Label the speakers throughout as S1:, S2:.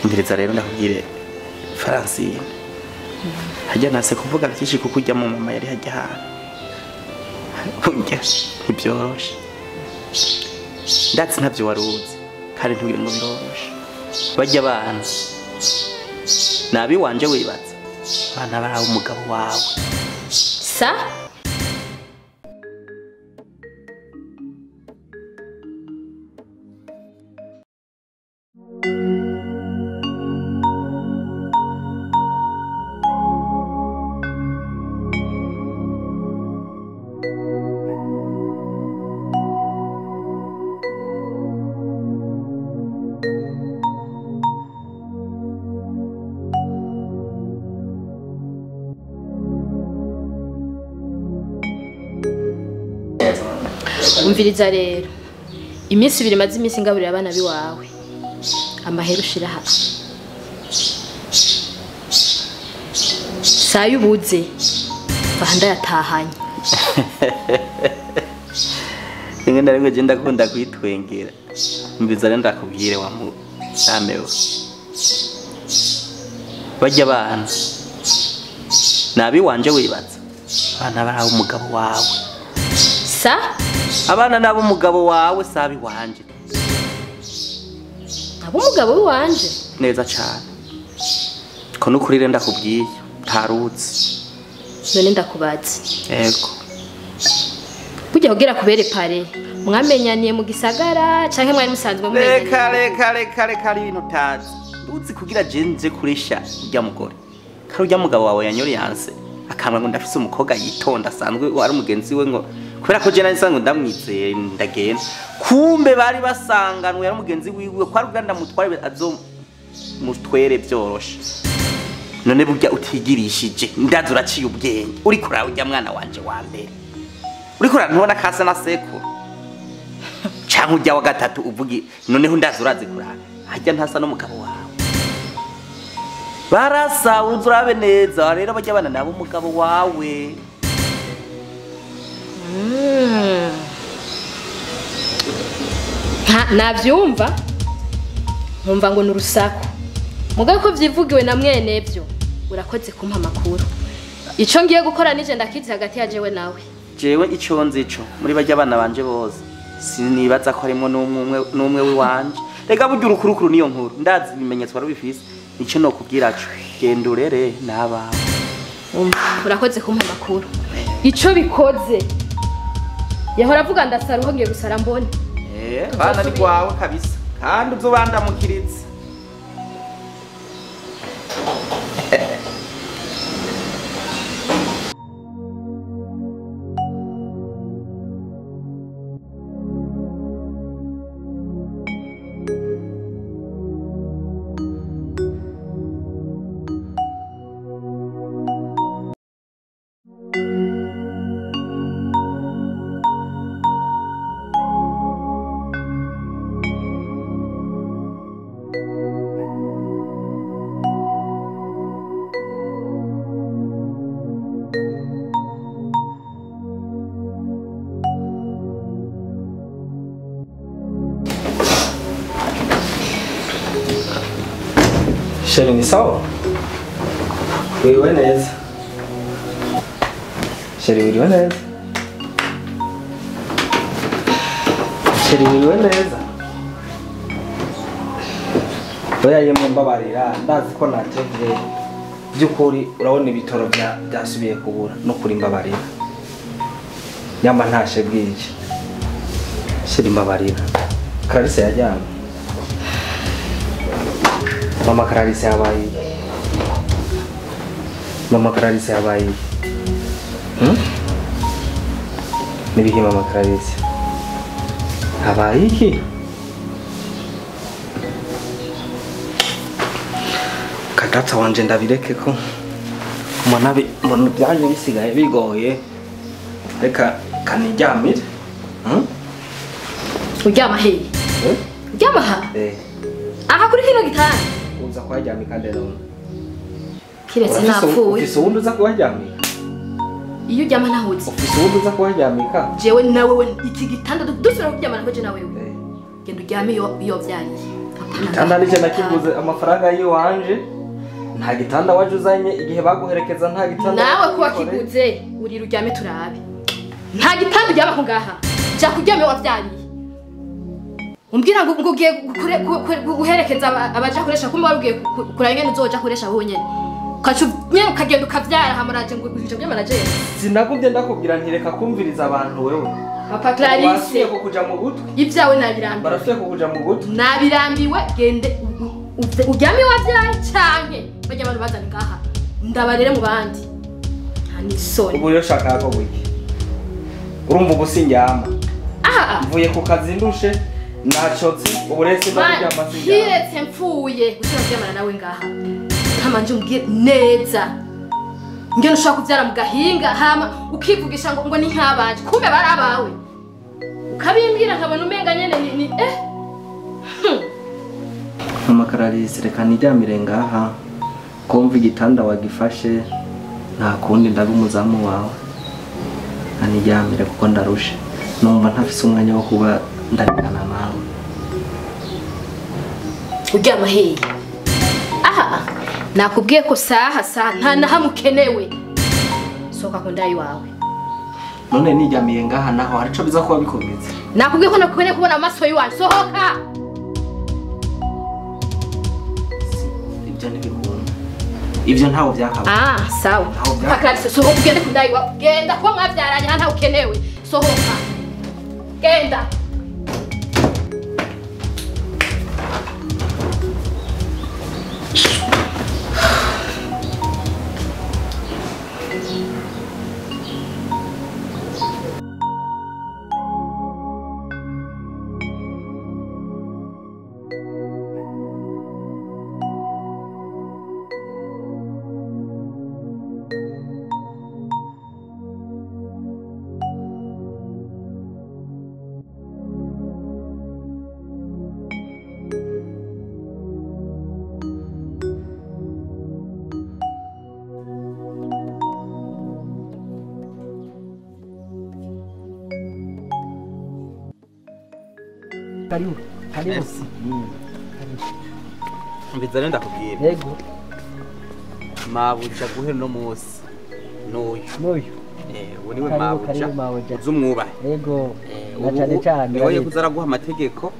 S1: Umviriza rero ndakubwire Francine. Hajya nase kuvuga byinshi kuko ujya mu mama yari hajya hano. Ujya ntibyoroshe. Ndatse ntabyo waruzi kandi ntubwire ngo biroroshe. Bajya abana nabi wanje wibatse abana baraho umugabo wawe.
S2: Sa? Umviriza rero iminsi ibiri maze iminsi ngaburira abana biwawe amahera ushira ha sayo ubuze bahanda yatahanye
S1: rimwe na rimwe je ndakunda kwitwengera. Umviriza rero ndakubwire wa mu damewe bajya abana nabi wanje wibatse abana baraho umugabo wawe.
S2: Sa?
S1: Abana nabo umugabo wawe sabi wanje.
S2: Abo umugabo wanje
S1: neza cyane. Ko nukurire ndakubwiye ntarutse.
S2: None ndakubaze.
S1: Yego.
S2: Kujya kugira kubere pare mwamenyaniye mu gisagara canke mwari musanzwe mumenyaniye?
S1: Reka reka reka reka ari ibintu utazi. Uzi kugira jenze kurisha ujya mugore. Kari ujya mugabo wawe yanyoriyanse akambwa ngo ndafise umukobwa yitonda asanzwe wari umugenzi we ngo kubera ko je nari ndamwizeye ndagenda kumbe bari basanganwe yari umugenzi wiwe kwa ruganda mutware azo mutwere byoroshe. None burya utigirishije ndaza uraciye ubwenge uri kurawe ujya mwana wanje wa mbere uri kura ntubona kasa na sekuru canke ujya wa gatatu uvugi noneho ndaza urazi kurara hajya ntasa n'umugabo wawe barasa uzurabe neza rero bajya bana nabo umugabo wawe.
S2: Navyumva nkumva ngo nurusaku mugabe ko vyivugiwe na mwene byo urakoze kumpa makuru. Ico ngiye gukora nije ndakizi hagati ya jewe nawe.
S1: Jewe ico nzi ico muri bajya abana banje bose sinibaza ko harimo n'umwe wiwanje. Rega burya urukurukuru niyo nkuru ndazi ibimenyetso wari bifise nico nokubwira co genda urere n'abawe.
S2: Urakoze kumpa makuru. Ico bikoze yahora avuga ndasara uho ngiye gusara mbone.
S1: Bana ni kwawe kabisa kandi uzobanda mukiritse.
S3: Chérie, ni sawa? Wiriwe neza. Chérie, wiriwe neza. Chérie, wiriwe neza. Oya yemwe mbabarira, ndazi ko natevye. By'ukuri urabona ibitoro byasubiye kubura no kuri mbabarira. Nyamba ntashe bwije. Chérie, mbabarira. Clarisse yajyanye. Mama Clarisse yabaye. Mama Clarisse yabaye. Nibiki Mama Clarisse? Habaye iki? Kadata wanje ndabireke ko mbona byaje bisigaye bigoye. Reka kaniryamire.
S2: Uryama he? Uryama ha? Aha kuri kino gitanda.
S3: Uza kuharyamika nde none?
S2: Kiretse napfuye.
S3: Ufise uwundi uza kuharyamika?
S2: Iyo uryama ntahuze.
S3: Ufise uwundi uza kuharyamika?
S2: Jewe nawe we iki gitanda dusubira kuryamana ko je nawe we. Genda uryame iyo vyariye.
S3: Igitanda nije nakiguze amafaranga yiwanje. Nta gitanda waje uzanye igihe baguherekeza, nta gitanda.
S2: Nawe kuba kiguze urira uryame turabe. Nta gitanda uryama ko ngaha. Ja kuryame wavyariye. Umbwira ngo ugiye guherekeza abaja kuresha, kumbe warugiye kuraba ingene uzoja kuresha wowe nyene. Ukaca nyene ukagenda ukavyara hamuraje ngo uje kuryamana jewe.
S3: Sinagubye ndakubwira ntireka kumviriza abantu wewe.
S2: Papa Clarisse
S3: basubiye kukuja mu gutwi.
S2: Ibyawe nabirambiwe.
S3: Barasubiye kukuja mu gutwi.
S2: Nabirambiwe, gende uryame wavyaye canke bajya abantu bazana ngaha ndabarere mu bandi. Nta nisoni.
S3: Ubu rero shaka ko wiki. Urumva ubu sindyama.
S2: Aha.
S3: Mvuye ku kazi ndushe nacotse, ubu rero simba kuryama sindyama.
S2: Kiretse mfuye gushira kuryamana nawe ngaha. Ntamanje umbwire neza. Ngene ushaka kuvyara mu gahinga hama ukivugisha ngo ni nk'abanje, kumbe barabawe. Ukabimbwira nkabona umenga nyene ni eh.
S3: Mama Clarisse reka niryamire ngaha. Kumva igitanda wagifashe nta kundi ndabe umuzamu wawe. Aniryamire kuko ndarushe. Numva ntafise umwanya wo kuba ndarikana nawe.
S2: Uryama hehe? Aha. Nakubwiye ko saha saha nta na hamwe ukenewe. Sohoka ku ndayi wawe.
S3: None niryamiye ngaha naho hari ico biza kuba bikomeza.
S2: Nakubwiye ko nakukeneye kubona amaso yiwawe. Sohoka.
S3: Ibyo ntibikunda. Ibyo ntawo byakaba.
S2: Ah, sawa. Papa Clarisse sohoka ugende ku ndayi wawe. Genda kuba mwavyaranye aha ntawe ukenewe. Sohoka. Genda.
S4: Karibu, karibu.
S1: Mbiza rero ndakubwira.
S4: Yego.
S1: Mabuja guhera no munsi. N'uyu.
S4: N'uyu.
S1: Ubu niwe mabuja. Uzumwubahe.
S4: Yego. Na cyane cyane.
S1: Niwe kuza araguha amategeko.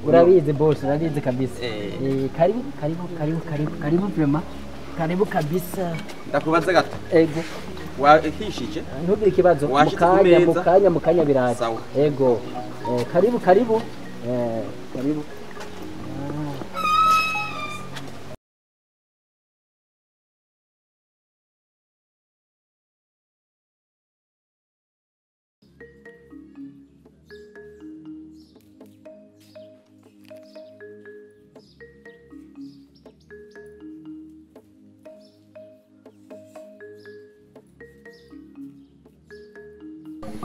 S4: Urabizi boss, urabizi kabisa. Karibu, karibu, karibu, karibu, karibu vraiment. Karibu kabisa.
S1: Ndakubaza gato.
S4: Yego.
S1: Wahishije?
S4: Ntugire ikibazo. Mukanya, mukanya, mukanya biraza. Yego. Karibu, karibu. Karibu.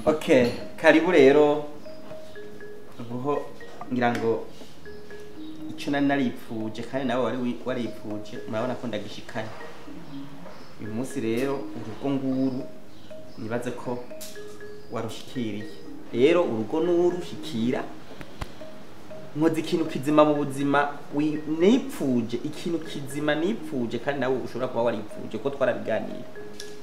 S1: Okay, karibu rero. Ubuho ngira ngo icyo nari naripfuje kandi nawe wari waripfuje, murabona ko ndagishikanye. Uyu munsi rero urugo nguru nibaze ko warushikiriye. Rero urugo n'urushikira nkoze ikintu kizima mu buzima nipfuje, ikintu kizima nipfuje kandi nawe ushobora kuba waripfuje ko twarabiganira.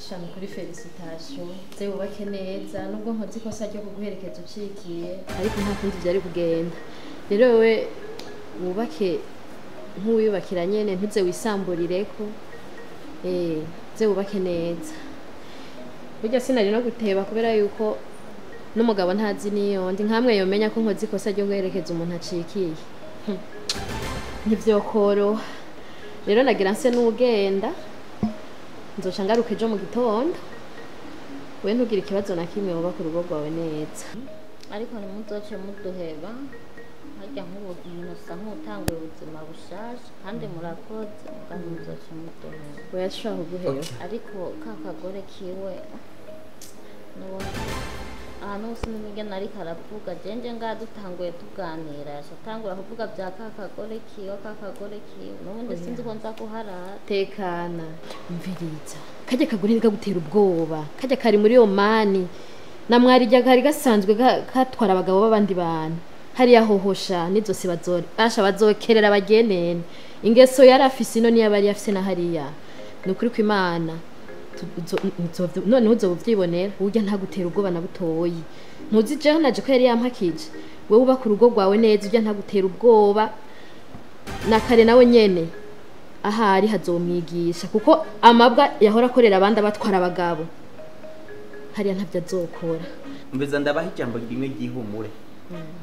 S2: Shami kuri felicitation, ze wubake neza nubwo nkoze ikosa ryo kuguherekeza ucikiye, ariko nta kundi byari kugenda. Rero wewe wubake nk'uwiyubakira nyene, ntuze wisamburireko. Ze wubake neza. Burya sinari no guteba kubera yuko n'umugabo ntazi niyo ndi nkamwe yomenya ko nkoze ikosa ryo guherekeza umuntu acikiye. Ntivyokoro. Rero nagira nse n'ugenda. Nzoca ngaruka ejo mu gitondo. We ntugire ikibazo na kimwe, wubaka urugo rwawe neza.
S5: Ariko ntimuzoce muduheba, harya nk'ubu umuntu asa nk'utanguye ubuzima bushasha kandi murakoze, muga ntimuzoce muduheba.
S2: Oya dushobora kuguheba.
S5: Ariko ka kagore kiwe n'ubundi ahantu hose n'ingene ariko aravuga, jenje ngaha dutanguye tuganira yashatangura kuvuga bya ka kagore kiwe, ka kagore kiwe, n'ubundi sinzi ko nza kuharara.
S2: Tekana, umviriza. Kajya kagore ntigagutera ubwoba, kajya kari muri Omani. Na mwarijya kari gasanzwe katwara abagabo b'abandi bantu. Hariya hohosha nizose bazasha bazokerera bagenene. Ingeso yarafise ino niyo bari yafise na hariya. Nukuri ku Imana none uzovyibonera urya ntagutera ubwoba na butoyi. Ntuzi je naje ko yari yampakije. Wewe uba ku rugo rwawe neza urya ntagutera ubwoba. Na kare nawe nyene ahari hazomwigisha kuko amabwa yahora akorera abandi abatwara abagabo. Hariya ntavyo azokora.
S1: Mbeza ndabaha ijambo rimwe ryihumure.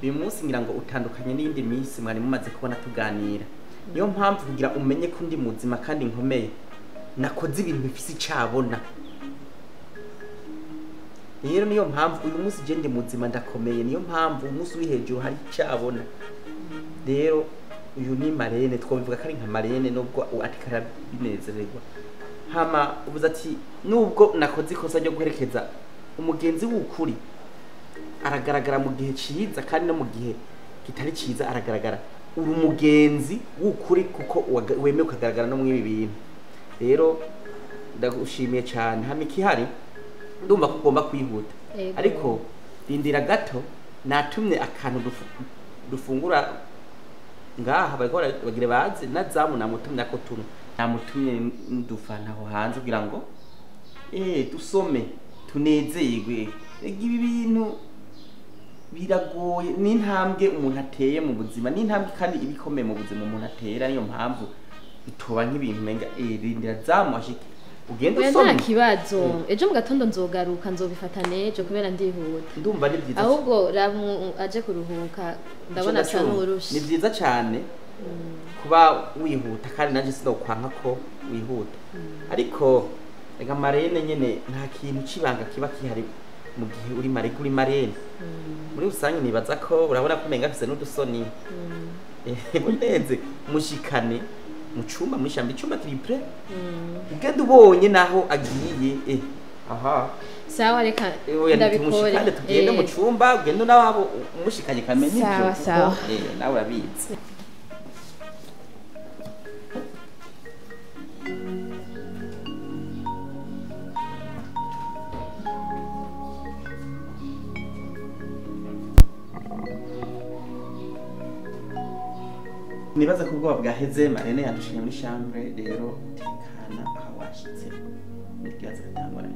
S1: Uyu munsi ngira ngo utandukanye n'iyindi minsi mwari mumaze kubona tuganira. Niyo mpamvu kugira umenye ko ndi muzima kandi nkomeye nakoze ibintu bifise icabona. Rero niyo mpamvu uyu munsi je ndi muzima ndakomeye, niyo mpamvu umunsi uri hejuru hari icabona. Rero uyu ni marene, twobivuga ko ari nka marene nubwo atikara binezererwa. Hama ubuze ati nubwo nakoze ikosa ryo guherekeza umugenzi w'ukuri aragaragara mu gihe ciza kandi no mu gihe kitari ciza aragaragara. Uri umugenzi w'ukuri kuko wemewe ukagaragara no mw'ibi bintu. Rero ndagushimiye cyane. Hama ikihari ndumva ko ugomba kwihuta, ariko rindira gato, natumye akantu dufungura ngaha bariko bagire baze nazamu namutumye ako tuntu namutumye ndufana aho hanze kugira ngo dusome tunezerwe. Ibi bintu biragoye, ni intambwe umuntu ateye mu buzima, ni intambwe kandi ibikomeye mu buzima umuntu atera. Niyo mpamvu bitoba nk'ibintu menga rindira zamu ashike ugende usome.
S2: Nta kibazo, ejo mu gatondo nzogaruka nzobifata nejo kubera ndihuta.
S1: Ndumva ari byiza,
S2: ahubwo ramu aje kuruhuka ndabona asa n'urusha.
S1: Ni byiza cyane kuba wihuta kandi naje sinokwanka ko wihuta, ariko reka marene nyene nta kintu cibanga kiba kihari mu gihe uri mare kuri marene. Muri rusange nibaza ko urabona ko umenga afise n'udusoni. Muneze mushikane mu cumba mw'ishamba, icumba kiri pre ugenda ubonye naho agiye. Aha
S2: sawa, reka
S1: ndabikore tugende mu cumba ugende nawe umushikanye kamenye
S2: ibyo. Sawa
S1: nawe urabizi. Nibaza ko ubwoba bwaheze, marene yadushinye muri chambre. Rero tekana aho washitse n'ikibazo katangora.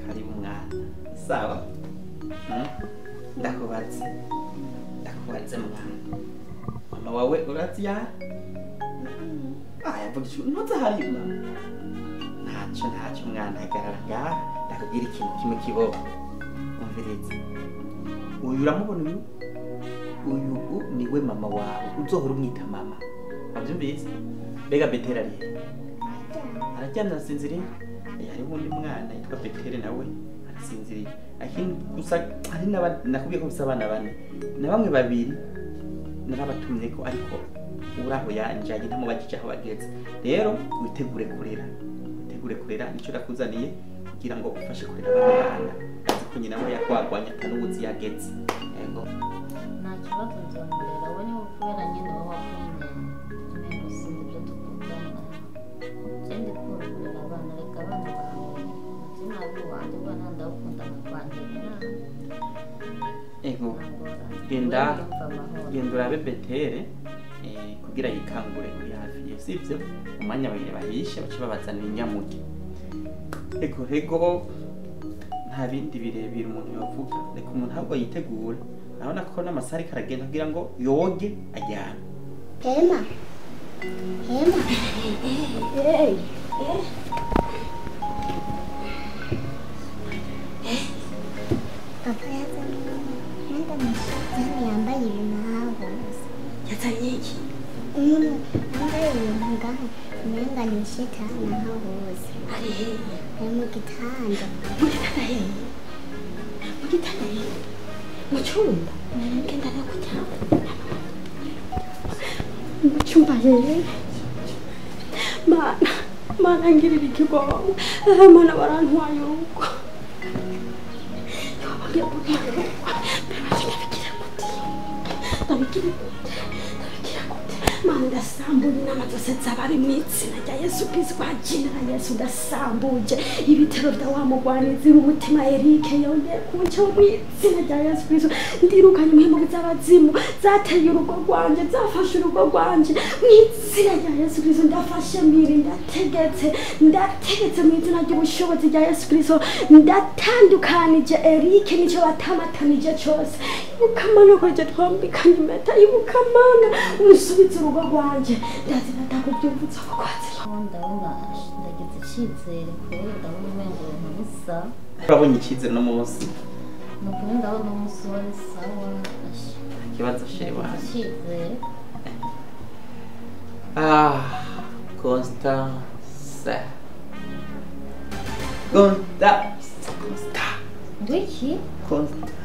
S1: Karibu mwana. Sawa. Ndakubaze mwana. Mama wawe urazi ya? Yavuga ntuzi hari mama. Ntacyo mwana, hagarara ngaha ndakubwira ikintu kimwe kiboba. Umviriza. Uyu uramubona uyu? Uyu niwe mama wawe uzohora umwita mama. Wabyumvise? Mbega Betera ari he? Araryamye arasinziriye. Hariho undi mwana yitwa Betere nawe arasinziriye. Lakini gusa hari nakubwiye ko mfise abana bane na bamwe babiri narabatumye ko, ariko uraho yanjanye ntamubajije aho bageze. Rero witegure kurera, nicyo nakuzaniye kugira ngo ufashe kurera abana. Azi ko nyina we yakwagwanya atanubuzi yageze. Yego
S5: nta kibazo nzomurera we, niwe kubera nyine wowe wakumye umengo sinzi ibyo tuvugana. Je ndikunda kurera abana, reka abana bawe nabi wanje ubona ndawukunda nkakwangirira.
S1: Ego genda urabe Betere kugira yikangure uri hafi ye, sivyo? Umwanya bagire bahishe bace babazanira inyamuke. Ego nta bindi birebire umuntu yovuga, reka umuntu ahubwo yitegure. Urabona ko n'amasaha ariko aragenda kugira ngo yoge ajyane.
S6: Hema. Hema. Papa yazanye umuntu yambaye ibintu hose.
S7: Yazanye iki?
S6: Umuntu yambaye ibintu ngaho umenga ni shitani aho hose.
S7: Ari hehe?
S6: Ari mu gitanda.
S7: Mu gitanda hehe? Mu gitanda hehe? Mu cyumba? Genda no kuryama. Mu cyumba hehe? Mana, mana ngirira ikigongo. Mana barantwaye urugo. Bagiye kuntwara urugo. Ndabikira gute? Ndabikira gute? Ndabikira gute? Mana ndasambura inama zose z'ababi mu izina rya Yesu Kristo, kwa jina la Yesu ndasambuje ibitero vya wa mugwanizi w'umutima Eric yongeye kunca mu izina rya Yesu Kristo. Ndirukanye impwemu z'abazimu zateye urugo rwanje, zafashe urugo rwanje mu izina rya Yesu Kristo. Ndafashe miri, ndategetse, ndategetse mu izina ry'ubushobozi rya Yesu Kristo. Ndatandukanije Eric nicyo batamatanije cyose. Ibuka Mana ko je twambikanye impeta, ibuka Mana unsubize urugo rwanje. Ndazi natakubyumvutsa kukwatsi.
S5: Ndabona ndagize icyizere kubera ndabona umengo ibintu bisa.
S1: Urabonye icyizere no munsi.
S5: Ni ukuri ndabona umunsi wari sawa.
S1: Ikibazo shewa.
S5: Icyizere.
S1: Ah, Constance. Constance. Constance.
S5: Ngwiki?
S1: Constance.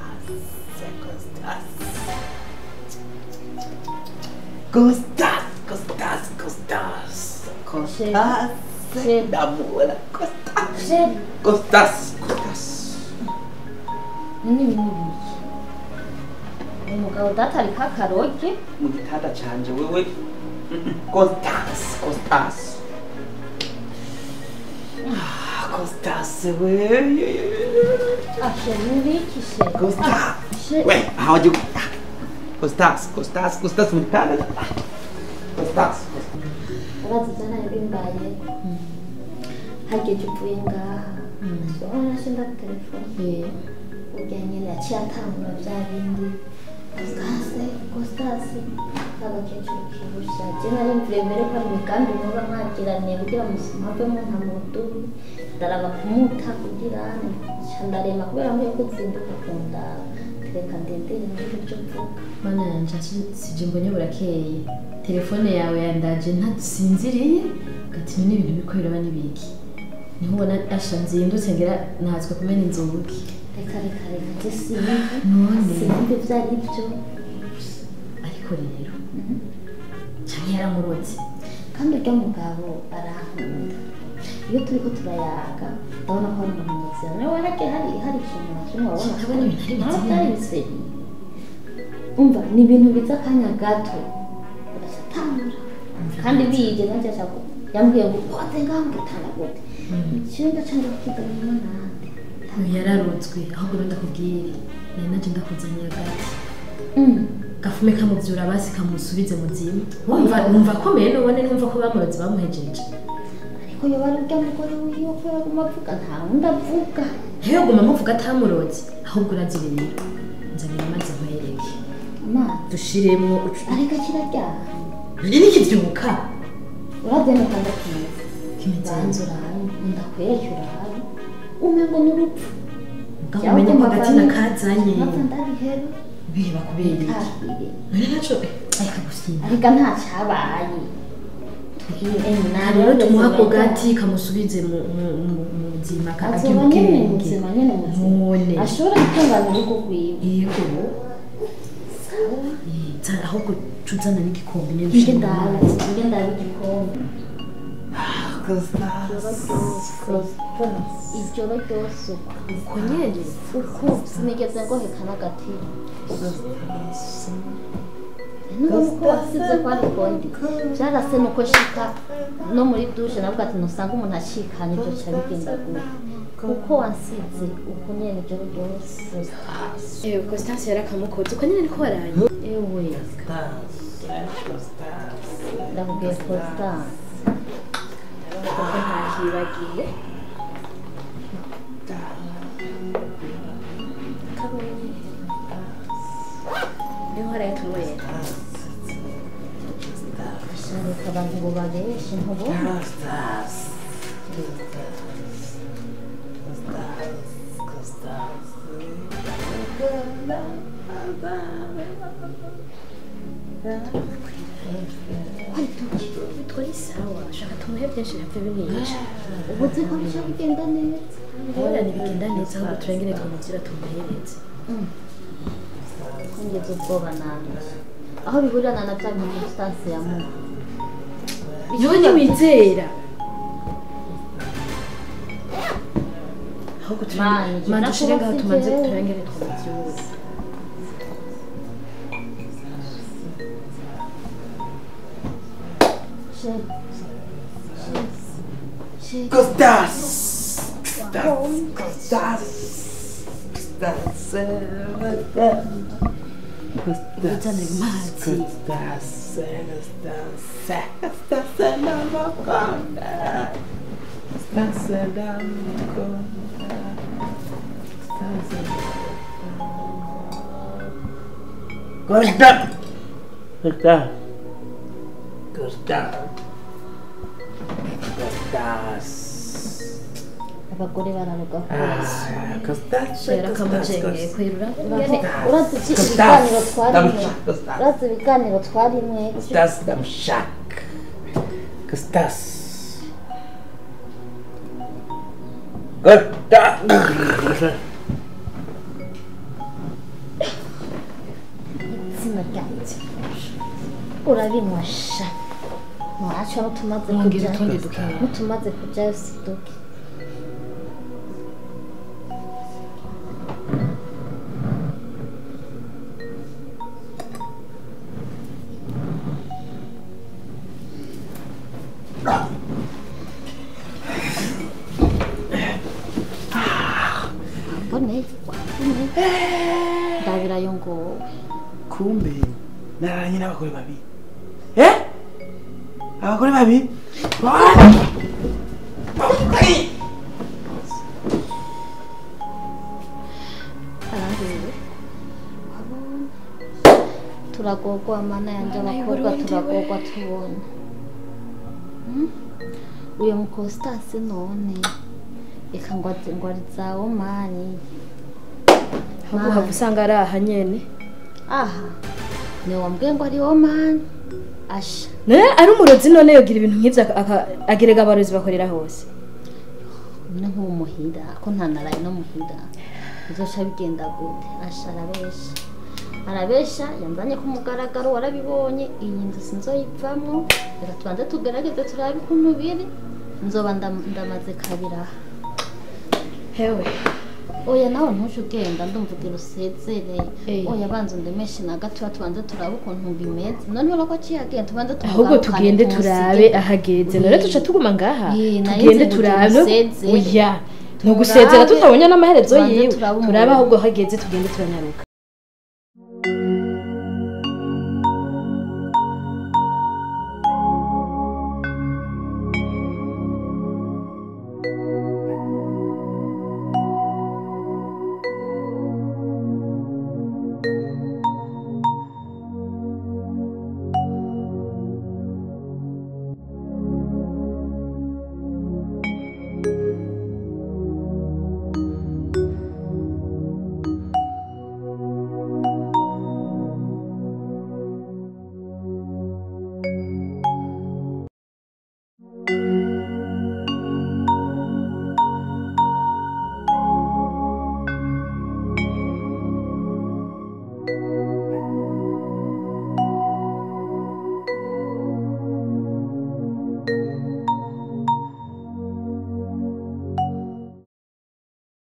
S1: Constance. Constance. Constance. Constance. Ndamubona Constance. Constance. Constance.
S5: Nini ibintu biki? Umugabo data ariko akaroge
S1: mu gitanda canje wewe. Constance. Constance. Ah, Constance we.
S5: Ah, chérie, nibiki chérie?
S1: Constance. We, aho wagiye. Constance, Constance, Constance mu gitanda. Constance.
S5: Urazi byaraye bimbaye. Hageje uvuye ngaha. Urabona nashinda ku telefone. Urya nyene yaciye atangura bya bindi. Constance, Constance. Agakecuru kibusha. Je nari mvuye mbere ko ari imigambi muba mwagiraniye kugira muve mu ntamudubi. Ndaraba kumuta kugira nca ndarema kubera nkwiye kuzinduka kundaba. Reka ndendere numve ivyo mvuga.
S2: Mana yanje sije mbonye burakeye. Telefone yawe yandaje ntasinziriye gati none ibintu biriko biraba nibiki. Niho ubona asha nzindutse ngira ntatswe kumena inzugi.
S5: Reka reka reka je sinumva.
S2: None
S5: sinumva ivyo ari vyo.
S2: Ariko rero canke yaramurotse.
S5: Kandi urya mugabo arankunda. Iyo turiko turayaga ndabona ko ari umuntu muzima. Nawe hake hari ikintu na kimwe wabona.
S2: Ndabona ibintu ari bizima.
S5: Ntabwo ari biseri. Umva ni ibintu biza akanya gato ugasatangura. Kandi bije nanje ashaka yambwiye ngo kote ngaho ngitanga gute. Icyumba canje kukigabanywa nande.
S2: Yararotswe ahubwo rero ndakubwire nari naje ndakuzaniye agati. Gafume kamuvyura basi kamusubize muzima. Wumva akomeye none numva ko bamuroze bamuhejeje.
S5: Ariko yoba ari urya mugore wiwe kubera aguma avuga nta wundi avuga.
S2: Ntiyoguma amuvuga atamuroze ahubwo urazi rero nzanira amazi nkwereke.
S5: Amazi
S2: dushiremwo
S5: ariko kiraryaha.
S2: None nikivyuka.
S5: Uravyemeka ndakimeze.
S2: Kimeze
S5: banza urabe ndakwereke urabe umengo n'urupfu.
S2: Mugabo umenye ko agati nakazanye.
S5: Mpava ndabiheba.
S2: Biheba kubera iki? None naco areka gusimba.
S5: Ariko nta cabaye.
S2: Rero tumuha ako gati kamusubize mu buzima
S5: azoba nyene muzima nyene muzima. Ashobora gutunganya urugo rwiwe.
S2: Yego.
S5: Sawa.
S2: Ahubwo tuzana n'igikombe nyene.
S5: Nge ndabe igikombe. Ijoro ryose uko.
S2: Uko nyene?
S5: Uko sinigeze ngoheka n'agatiro. Nubwo uko wasize ko ariko ndi byarase nuko shika no muri douche navuga ati nusanga umuntu ashikanye ibyo ca bigenda gute. Uko wansize uko nyene ijoro ryose.
S2: Ewe Constance yarakamukoze uko nyene niko waraye.
S5: Ewe ndakubwiye Constance
S2: kuko ntakibagiye. Kabonye niho haraye tunywera.
S5: Reka abantu ngo babeshe ntubona.
S2: Twari sawa shaka tumuhe byinshi bihave bimwica.
S5: Ubu uzi ko bica bigenda neza.
S2: Ngorane bigenda neza ahubwo turengere tumuvyura tumuhereze.
S5: Kongeza ubwoba nanje. Aho bihurirana na bya bintu Constance yamuha.
S2: None wizera. Ahubwo
S5: Manje,
S2: dushire ngaho tumanze turengere tumuvyure.
S5: Chéri. Chéri.
S3: Costas! Costas! Costas!
S2: Uzanire amazi.
S3: Costas! Costas! Costas ndamukunda. Costas ndamukunda. Costas ndamukunda. Costas! Costas! Costas!
S5: Abagore bararuga hose.
S3: Costas!
S2: Shera kamujengeye kwirura.
S5: Urazi iki ibiganiro twarimwe? Urazi ibiganiro twarimwe?
S3: Costas ndamushaka. Costas. Costas.
S5: Izina ryanje. Urabinywa sha. Ntaco nutumaze
S2: Ongera
S5: kujayo.
S2: utundi dukeya.
S5: Nutumaze kujayo siduke. Wamboneye, wamboneye. Ndabirayo ngo
S3: Kumbe nararanye n'abagore babiri. Eh? Abagore babiri?
S5: arangiriwe. Wabonye. Turagogwa mana yanje abakobwa turagogwa tubona. Uyo mukostasi none. Reka ngo ngo ari zawo mani.
S2: Ahubwo uhava usanga ari aha nyene.
S5: Aha. Ni wambwiye ngo ari wo mani. Asha.
S2: Ne ari umurozi none yogira ibintu nk'ivyo agerega abarozi bakorera hose.
S5: None nk'uwo muhira ko ntanaraye no muhira. Bizoca bigenda gute? Asha arabesha. Arabesha yanzanye ku mugaragaro warabibonye iyi nzu sinzoyivamwo. Reka tubanze tugerageze turabe ukuntu biri. Nzoba ndamaze kabiri aha.
S2: Hewe.
S5: Oya nawe ntuje ugenda ndumva ugira usezere.
S2: Eh.
S5: Oya banza undemeshe na gatoya tubanze turabe ukuntu bimeze. None urabona ko aciye agenda tubanze
S2: Ahubwo
S5: tumugarukane
S2: tugende turabe
S5: tumusige.
S2: ahageze. None tuca tuguma ngaha.
S5: Eh, nari
S2: Tugende
S5: nzi ngo
S2: turabe.
S5: tumusezere.
S2: Oya. Ntugusezera
S5: Turabe.
S2: tutabonye n'amaherezo
S5: Tubanze
S2: yiwe.
S5: turabe
S2: Turabe
S5: umuntu.
S2: ahubwo ahageze tugende turanyaruka.